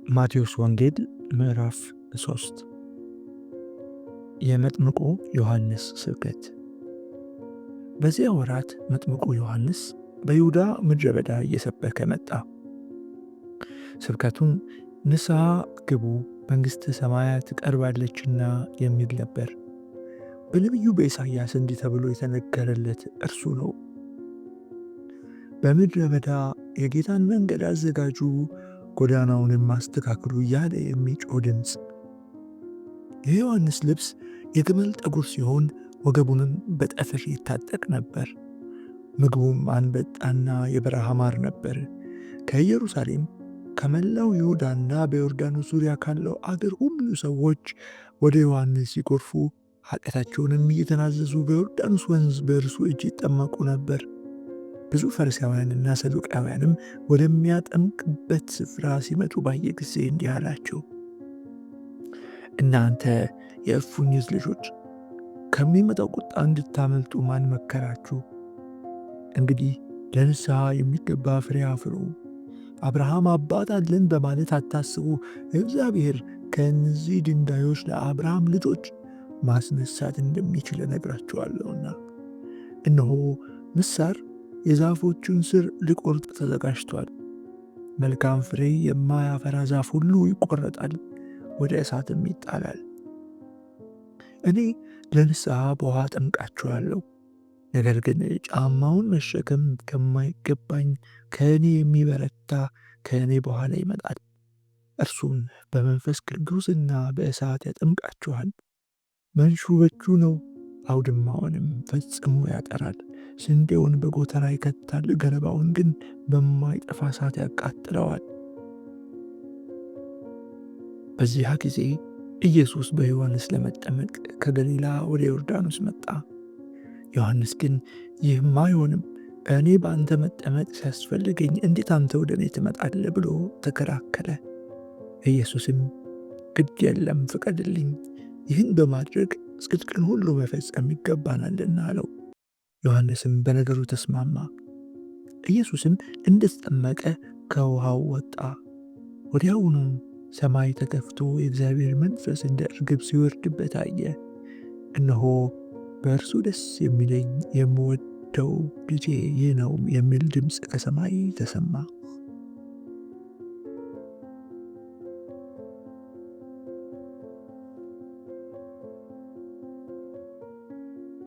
ማቴዎስ ወንጌል ምዕራፍ 3። የመጥምቁ ዮሐንስ ስብከት። በዚያ ወራት መጥምቁ ዮሐንስ በይሁዳ ምድረ በዳ እየሰበከ መጣ። ስብከቱን ንስሐ ግቡ፣ መንግሥተ ሰማያት ቀርባለችና የሚል ነበር። በነቢዩ በኢሳይያስ እንዲህ ተብሎ የተነገረለት እርሱ ነው። በምድረ በዳ የጌታን መንገድ አዘጋጁ፣ ጎዳናውንም አስተካክሉ እያለ የሚጮህ ድምፅ። የዮሐንስ ልብስ የግመል ጠጉር ሲሆን ወገቡንም በጠፍር ይታጠቅ ነበር። ምግቡም አንበጣና የበረሃ ማር ነበር። ከኢየሩሳሌም፣ ከመላው ይሁዳና በዮርዳኖስ ዙሪያ ካለው አገር ሁሉ ሰዎች ወደ ዮሐንስ ሲጎርፉ፣ ኃጢአታቸውንም እየተናዘዙ በዮርዳኖስ ወንዝ በእርሱ እጅ ይጠመቁ ነበር። ብዙ ፈሪሳውያንና ሰዱቃውያንም ወደሚያጠምቅበት ስፍራ ሲመጡ ባየ ጊዜ እንዲህ አላቸው፣ እናንተ የእፉኝት ልጆች፣ ከሚመጣው ቁጣ እንድታመልጡ ማን መከራችሁ? እንግዲህ ለንስሐ የሚገባ ፍሬ አፍሩ። አብርሃም አባት አለን በማለት አታስቡ። እግዚአብሔር ከእነዚህ ድንጋዮች ለአብርሃም ልጆች ማስነሳት እንደሚችል እነግራችኋለሁና። እነሆ ምሳር የዛፎቹን ስር ሊቆርጥ ተዘጋጅቷል። መልካም ፍሬ የማያፈራ ዛፍ ሁሉ ይቆረጣል፣ ወደ እሳትም ይጣላል። እኔ ለንስሐ በውሃ አጠምቃችኋለሁ፣ ነገር ግን ጫማውን መሸከም ከማይገባኝ ከእኔ የሚበረታ ከእኔ በኋላ ይመጣል። እርሱም በመንፈስ ቅዱስና በእሳት ያጠምቃችኋል። መንሹ በእጁ ነው፣ አውድማውንም ፈጽሞ ያጠራል። ስንዴውን በጎተራ ይከታል፣ ገለባውን ግን በማይጠፋ እሳት ያቃጥለዋል። በዚያ ጊዜ ኢየሱስ በዮሐንስ ለመጠመቅ ከገሊላ ወደ ዮርዳኖስ መጣ። ዮሐንስ ግን ይህም አይሆንም፣ እኔ በአንተ መጠመቅ ሲያስፈልገኝ እንዴት አንተ ወደ እኔ ትመጣለህ? ብሎ ተከራከረ። ኢየሱስም ግድ የለም ፍቀድልኝ፣ ይህን በማድረግ ጽድቅን ሁሉ መፈጸም ይገባናልና አለው። ዮሐንስም በነገሩ ተስማማ። ኢየሱስም እንደተጠመቀ ከውሃው ወጣ። ወዲያውኑ ሰማይ ተከፍቶ የእግዚአብሔር መንፈስ እንደ እርግብ ሲወርድበት አየ። እነሆ በእርሱ ደስ የሚለኝ የምወደው ልጄ ይህ ነው የሚል ድምፅ ከሰማይ ተሰማ።